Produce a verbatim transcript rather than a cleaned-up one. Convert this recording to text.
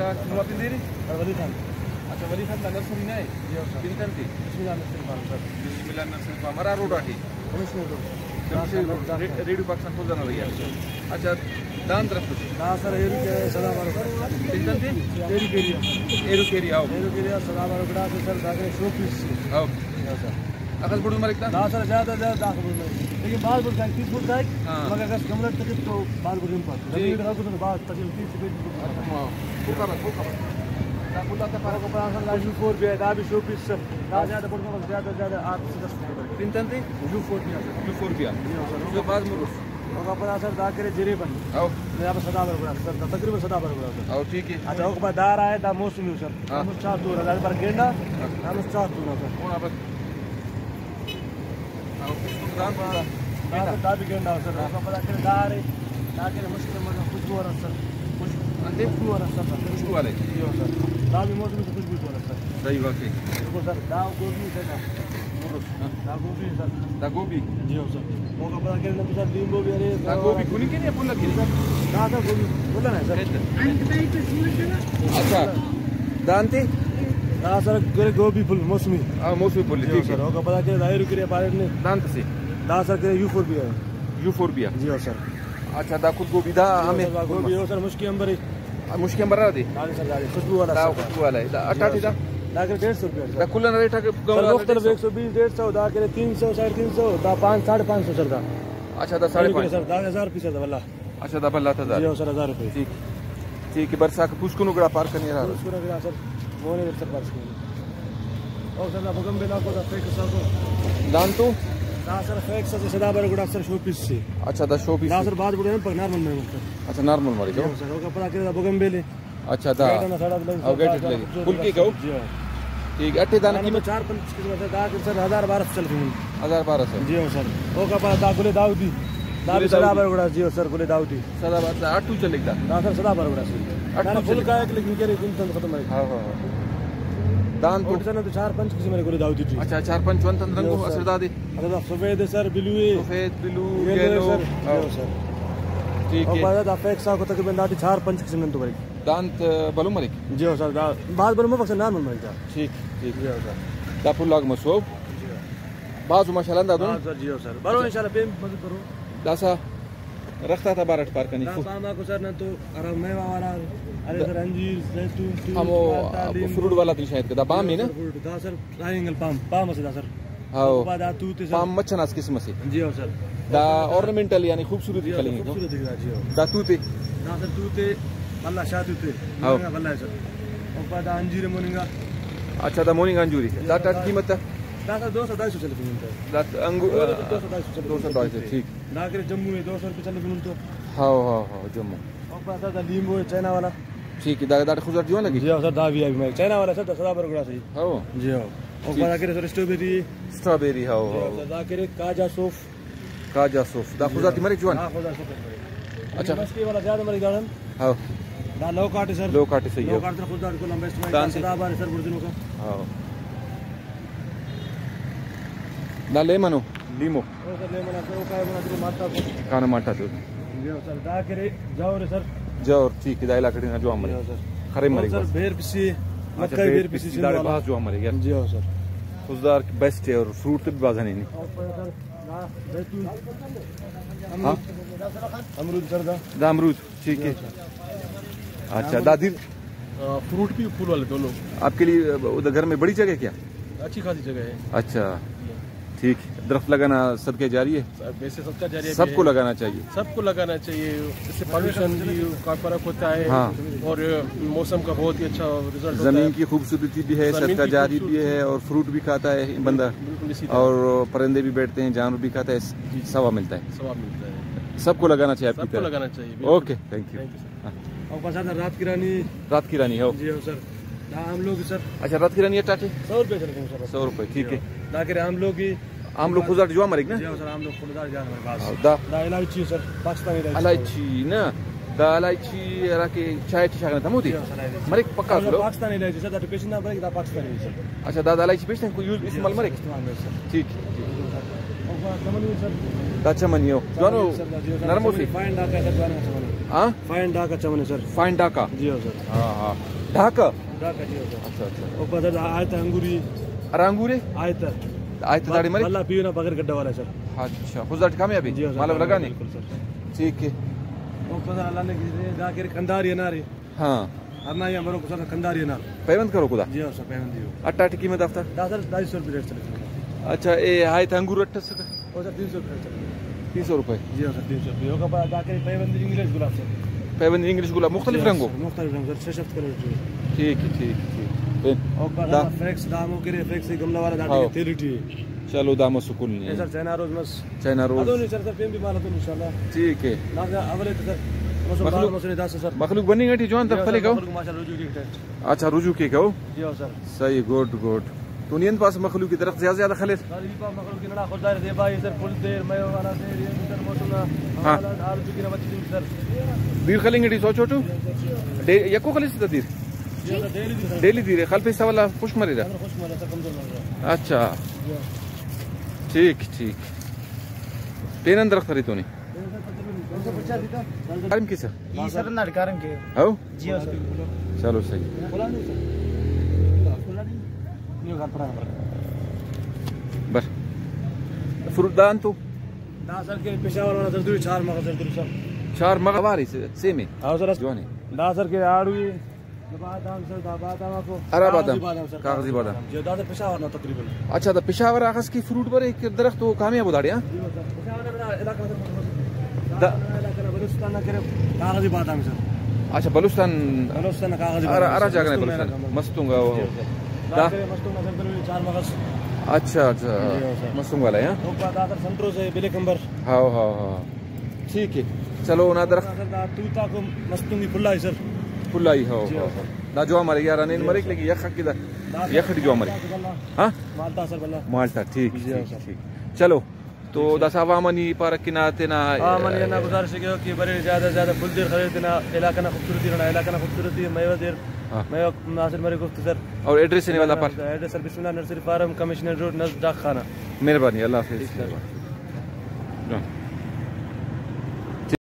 نما پن دے نے؟ سر ولی خان۔ اچھا، ولی خان تا نرسری نا ہے؟ جی ہو سر۔ پن تنتے؟ بسم اللہ نرسری فارم سر۔ بسم اللہ نرسری فارم۔ ہرا روڈ آٹی؟ Commissioner road. Commissioner road. رے-، ریڈیو پاکستان پل دانا رہی ہے۔ اچھا، دان طرف کچھ؟ دان سر ایرو کے سدا بارو۔ پن تنتے؟ ایرو کے ایریا۔ ایرو کے ایریا، آؤ۔ ایرو کے ایریا سدا بارو گڑا سے سر داخل شو پیس سے۔ آؤ۔ جی ہو سر۔ اخس بڑز مریک تا؟ دا سر زیادہ زیادہ دا خبر نہیں۔ لیکن باز بڑز کائک، تیس بڑز کائک، ہاں۔ مگر اگر کمرہ تک تو باز بڑز نہیں پاس۔ جی۔ زمین اگر کچھ باز تقریباً تیس سے پینتیس بڑز۔ اچھا، ہاں۔ فوکا بس، فوکا بس۔ دا کلا تا پارا کو پارا سر، دا یو فور بھی ہے، دا بھی شو پیس سر۔ دا زیادہ بڑز مریک، زیادہ زیادہ آٹھ سے دس فٹ مریک۔ پن تنتے؟ یو فور بھی ہے سر۔ یو فور بھی ہے۔ جی ہاں سر۔ جو باز مروس۔ اوکا پدا سر دا کرے جریبن۔ او۔ دا سدا بر گڑا سر، دا تقریباً سدا بر گڑا سر۔ او، ٹھیک ہے۔ اچھا، اوکا پدا دا رہا ہے، دا موسمی سر۔ ہاں۔ ہم چار تو رہا، دا پر گینڈا، ہاں۔ ہم چار تو رہا سر۔ کون آپ؟ دا، دا بھی گینڈا سر۔ اوکا پدا کرے دا رہے، دا کرے مشکل مطلب خوشبو آ رہا سر۔ خوش-، انتے؟ خوشبو آ رہا سر۔ خوشبو والے؟ جی ہاں سر۔ دا بھی موسمی سے خوشبو آ رہا سر۔ صحیح بات ہے۔ بالکل سر، دا گوبی سر۔ ہاں۔ دا گوبی سر۔ دا گوبی؟ جی ہاں سر۔ اوکا پدا کرے نم سر لیمبو بھی ارے۔ دا گوبی کنی کے یا پھل کے؟ دا سر گوبی پھل نا سر۔ اچھا۔ دانتے؟ دا سر گرے گوبی پھل موسمی۔ ہاں، موسمی پھل، جی ہاں ٹھیک ہے۔ سر۔ اوکا پدا کرے دا ایرو کرے پارے نے۔ دانت سے؟ دا سر کرے یو فور بی ہے۔ یو فور بی ہے۔ جی ہاں سر۔ اچھا، دا خود گوبی دا جی ہاں ہمیں سر، دا گوبی ہو سر مشکی امبر ہے۔ آ، مشکی امبر را دی؟ داڑے سر، داڑے خوشبو والا دا سر۔ خوشبو والا ہے۔ دا جی اٹھاٹی ہاں دا؟ سر۔ دا کرے ڈیڑھ سو روپیہ سر۔ دا کلن ریٹ ہے کہ سر، مختلف، ایک سو بیس، ڈیڑھ سو، دا کرے تین سو، ساڑھے تین سو، دا پانچ، ساڑھے پانچ سو سر دا۔ اچھا، دا ساڑھے پانچ سو۔ سر، دا ہزار روپیہ سر دا واللہ۔ اچھا، دا بھلا تا ہزار۔ جی ہاں سر، ہزار روپیہ۔ ٹھیک، ٹھیک ہے، برسا کہ پوسکنو گڑا پار کنی ہرا۔ پوسکنو گڑا سر، مونے سر پار کنی۔ او سر، دا بوگنویلا کو دا فیکس کو۔ دانتو؟ دا سر فیکس سے سدا بر گڑا سر شو پیس سے۔ اچھا، دا شو پیس دا سے۔ سر بعد گڑا پر نارمل میں سر۔ اچھا، نارمل ماری جی تو۔ ہاں سر، اوکا پدا کرے دا بوگنویلا۔ اچھا، دا۔ گیٹ نا سڑک لگی او سر، گیٹ دا لگی۔ سر پھل کے کہو؟ جی ہاں۔ ٹھیک، اٹھے دانا دا قیمت؟ چار پنچ قسم سے، دا کہ سر ہزار بارہ سو چل رہی۔ ہزار بارہ سو۔ جی ہاں سر۔ اوکا پدا دا گلے داؤدی۔ دا گلے بھی سدا داؤدی۔ بر گڑا، جی ہاں سر، گلے داؤدی۔ سدا بار، دا اٹھو چلیک دا؟ دا سر سدا بر گڑا سر۔ اٹھو دا پھل چلیک۔ کا ایک لیکن کرے کن تن ختم ہے۔ ہاں، ہاں، ہاں۔ دانتو؟ اور سر نے تو چار پنچ قسم کے گلے داؤدی جی۔ اچھا، چار پنچ وانت اندر جی ہاں رنگو سر۔ اسر دادے؟ اچھا، دا سفید ہے سر، بلو ہے۔ سفید، بلو، یلو ہے یلو۔ سر۔ جی ہاں۔ ہاں۔ سر۔ ٹھیک ہے۔ اوکا دا فیکس آ کو تقریباً داٹی چار پنچ قسم تو بری۔ دانت بھلو مریک؟ جی ہو سر، دا بھاز بھلو مفک سر، نارمل مریک دا۔ ٹھیک، ٹھیک۔ جی ہو سر۔ دا پھل آک مسو۔ جی ہو۔ بھاز ماشاءاللہ دا دن۔ ہاں سر، جی ہو سر۔ برو اچھا۔ انشاءاللہ پین مدد کرو۔ داسا رخت آتا بارٹ پار کنی۔ دا پام آکو سر نن تو ہرا میوہ والا، ارے دا سر انجیر، زیتون، توت، ہمو مالٹا، لیمبو۔ فروٹ والا تے شاید کہ دا پام ہے نا؟ جی ہو سر، فروٹ۔ دا سر ٹرائنگل پام، پام اسے دا سر۔ ہاؤ۔ اوکا پدا دا توت ءِ سر۔ پام مچھ ئنا اسہ قسم اسے۔ جی ہاؤ سر۔ دا اوکا پدا اورنامنٹل یعنی خوبصورتی جی ہاؤ، خلنگ ہے۔ خوبصورتی خلنگ، جی ہاؤ۔ دا توت ءِ؟ دا سر توت ءِ، بھلا شاہ توت ءِ۔ ہاؤ۔ موننگا بھلا ءِ سر۔ اوکا پدا دا انجیر ءِ موننگا۔ اچھا، دا موننگا انجوری۔ جی دا ہاؤ، ٹاٹ دا قیمت تا؟ دا سر دو سو ڈھائی سو چلے قیمت ہے۔ دا انگو-، دو سو ڈھائی سو چلے دو سو ڈھائی سو، قیمت ہے۔ ٹھیک۔ دا کہ جمبو ءِ دو سو روپے چلے قیمت تو۔ ہاؤ، ہاؤ، ہاؤ، جمبو۔ اوکا پدا دا لیمبو ءِ چائنا والا۔ ٹھیک ہے، دا، دا خضدار جوان لگی؟ جی ہاؤ سر، دا V I P mike. China والا سر، دا سدا بر گڑا صحیح۔ ہاؤ۔ جی ہاؤ۔ اوکا پدا کرے سر اسٹرابیری۔ اسٹرابیری، ہاؤ، جی ہاؤ ہاؤ۔ سر، دا کرے کاجا صوف۔ کاجا صوف۔ دا جی خضدار ہاؤ۔ ٹی مریک جوان؟ ہاں، خضدار صوف مریک۔ اچھا۔ بس کے والا زیادہ مریک داڑان۔ ہاؤ۔ دا لو کاٹ ہے سر۔ لو کاٹ ہے، صحیح لو ہے۔ کاٹ سر خضدار کو لمبے اسٹرائک دا انتے؟ سدا بر سر بڑزنو کا۔ ہاؤ۔ دا لیمن ءُ؟ لیمو۔ او سر، لیمن آ سر، او کائے منا تیرے مالٹا کو۔ کانا مالٹا تو۔ جی ہاں سر، دا کرے جاور ہے سر۔ جاور، ٹھیک ہے، دا علاقہ ٹی نا جوان مریک۔ جی ہاں سر۔ خرے او مریک سر، بس۔ بیر پسی، اچھا، مکئی بیر بیر پسی پسی، سندھ داڑے والا۔ بھاز جوان مریک یار۔ جی ہاں سر۔ خضدار بیسٹ ہے اور فروٹ تو بھی بھاز ہنینے۔ اور پر سر، دا زیتون۔ ہاں۔ امرود۔ امرود سر دا۔ دا امرود۔ ٹھیک ہے۔ اچھا، دادی۔ آ، فروٹ بھی، پھول والے دونوں۔ آپ کے لیے، آ، ادھر گھر میں بڑی جگہ ہے کیا؟ اچھی خاصی جگہ ہے۔ اچھا، ٹھیک۔ درخت لگانا صدقہ جاریہ ہے؟ سر، ویسے صدقہ جاریہ بھی سب کو ہے۔ لگانا چاہیے۔ سب کو لگانا چاہیے، اس سے پالوشن بھی کا فرق ہوتا ہے ہاں۔ اور موسم کا بہت ہی اچھا رزلٹ ہوتا ہے۔ زمین کی خوبصورتی بھی ہے، زمین صدقہ کی جاری بھی خوبصورتی ہے اور فروٹ بھی کھاتا ہے بندہ۔ بالکل اسی طرح۔ اور پرندے بھی بیٹھتے ہیں، جانور بھی کھاتا ہے، جی، جی۔ ثواب ملتا ہے۔ ثواب ملتا ہے۔ سب کو لگانا چاہیے آپ کی طرح۔ سب کو لگانا چاہیے، بالکل۔ Okay, thank you. Thank you, sir. ہاں۔ اور پاس آتا رات کی رانی۔ رات کی رانی ہو۔ جی ہاں سر۔ دا آملو کی سر۔ اچھا، رات کی رانی ہے ٹاٹے؟ سو روپے سر، سر۔ سو روپے، ٹھیک ہے۔ جی ہاں۔ دا کرے آملو کی۔ آملو خضدار جوان مریک نا؟ جی ہاں سر، آملو خضدار جوان مریک بس۔ ہاں، دا؟ دا الائچی سر، پاکستانی الائچی۔ الائچی نا؟ دا الائچی ہرا کہ چائے ٹی شاغانہ تا ہمودے؟ جی ہاں سر، الائچی۔ مریک پکا ہاں سر، اسلو؟ پاکستانی الائچی سر، دا ٹی پیشن نا بریک، دا پاکستانی سر۔ اچھا، دا، دا الائچی پیشن کوئی یوز، جی ہاں استعمال سر، مریک؟ استعمال مریک سر۔ ٹھیک، ٹھیک۔ اور دا چمنی سر۔ دا چمنی ہو۔ چمنی جوانو سر، دا جی ہاں سر، نرمو چمنی سے؟ فائن دا کا سر، جوانو چمنی۔ ہاں؟ فائن ڈھاکہ چمنے سر۔ فائن ڈھاکہ؟ جی ہاں سر۔ ہاں، ہاں۔ ڈھاکہ؟ ڈھاکہ، جی ہاں سر۔ اچھا، اچھا۔ اوپر سر آیت انگوری۔ ارا انگورے؟ آیت۔ آیت داڑے مرے؟ بھلا پیونا بغیر گڈا والا سر۔ اچھا، خضدار ٹی کامیابی؟ جی ہاں سر، مالو لگانے؟ بالکل سر۔ ٹھیک ہے۔ اوپر سر اللہ نے کیسے دا کہ کنداری انارے۔ ہاں۔ ہرنا یا مرو سر کنداری انار۔ پیوند کرو خدا؟ جی ہاں سر، پیوند دیو۔ اٹا ٹی قیمت دافتا؟ دا سر ڈھائی سو روپے ریٹ چلے۔ اچھا، اے آیت انگور اٹس؟ او سر، تین سو روپے چلے۔ تین سو روپے؟ جی ہاں سر، تین سو روپے۔ اوکا پا دا کہ پیوند انگلش گلاب سر۔ پیوند انگلش گلاب، مختلف جی ہاں رنگو؟ سر، مختلف رنگ سر، شش ہفت کلر ٹی۔ ٹھیک ہے، ٹھیک ہے، ٹھیک ہے۔ پین اوکا دا؟ دا فلیکس دامو کرے، فلیکس گملہ والا دا ہاں۔ تیلی ٹی۔ چلو، دامو سکون اے۔ اے سر، چائنا روز مس۔ چائنا روز۔ ادو نہیں سر، سر، پین بھی مال ادو انشاءاللہ۔ ٹھیک ہے۔ دا سر، اولے تو سر، موسم مخلوق، بار موسم دا سر، سر۔ مخلوق بننگ ٹی جوان تا جی ہاں سر، فلیک ہو؟ مخلوق ماشاءاللہ رجوع کی ٹائٹ۔ اچھا، رجوع کیک ہو؟ جی ہاں سر۔ صحیح، گڈ، گڈ۔ تو نی انت پاس مخلوق کی درخت زیادہ زیادہ خلیر؟ سر، ای پا مخلوق کی ننا خضدار زیبائی سر، پھل دیر، میوہ والا دیر، یہ سر موسم نا ہاں۔ حوالہ آر بی کی نا بچی دن سر۔ دیر خلنگ ٹی سوچو تو؟ ڈے-، یکو خلیس تا دیر؟ جی ہاں سر، ڈیلی دیر سر۔ ڈیلی دیر، خلپیسہ ولا خوش مریرہ؟ سر، خوش مریرہ سر، کمزور مریرہ۔ اچھا۔ جی ہاں۔ ٹھیک، ٹھیک۔ پین ہم درخت ارے تو نے؟ کاریم کیسہ؟ ای سر ناڑ کاریم کے۔ ہو؟ جی ہاں سر۔ چلو صحیح۔ بر۔ فروٹ دان تو؟ دا سر کے پشاور والا زردوری چار مغز زردوری سر۔ چار مغز واری سے، سیمے؟ ہاں سر۔ جوانے۔ دا سر کے آڑوی۔ دا بادام سر، دا بادام آپ کو۔ ہرا کاغذی بادام؟ بادام سر، کاغذی کاغذی بادام۔ بادام۔ جی، دا تو پشاور نا تقریباً۔ اچھا، دا پشاور آخس کی فروٹ برے کہ درخت تو کامیاب ہو داڑے، ہاں؟ جی، سر۔ پشاور نا علاقہ سر، دا دا علاقہ نا بلوچستان نا کرے کاغذی بادام سر۔ اچھا، بلوچستان۔ بلوچستان نا کاغذی ہرا، بادام ہرا سر، جاگہ نا مستونگ بلوچستان۔ علاقہ نا۔ مستونگ، او۔ جی، سر۔ دا دا کرے مستونگ نا سر، بلوچ چار مغز۔ اچھا، اچھا۔ جی، سر۔ مستونگ والا ہے، ہاں؟ اوپا دا سر سنٹرو سے بلیک امبر۔ ہاؤ، ہاؤ، ہاؤ۔ ٹھیک ہے۔ چلو، اونا درخت۔ سر، دا توت آکو مستونگی پھلائی سر۔ پھلائی، ہاؤ، جی ہاؤ، ہاں۔ ہاؤ۔ دا جوان مریک یار، نین جی مریک، سر۔ لیکن یخ کے دا، دا یخ ٹی جوان مریک۔ مالٹا سر بھلا۔ ہاں؟ مالٹا سر بھلا۔ مالٹا، ٹھیک، جی ہاں ٹھیک، سر۔ ٹھیک۔ چلو، تو جی سر۔ داسا عوام آن ای پارہ کہ نا تینا، عوام آن ای ہندا گزارش ءِ کہ برے زیادہ زیادہ پھل دیر خلیر تینا علاقہ نا خوبصورتی، ننا علاقہ نا خوبصورتی، میوہ دیر، ہاں۔ میوہ حاصل مریک اوفتے سر۔ اور ایڈریس نے والا پر؟ ایڈریس سر بسم اللہ نرسری فارم، کمشنر روڈ، نزد ڈاک خانہ۔ مہربانی، اللہ حافظ۔ ٹھیک سر۔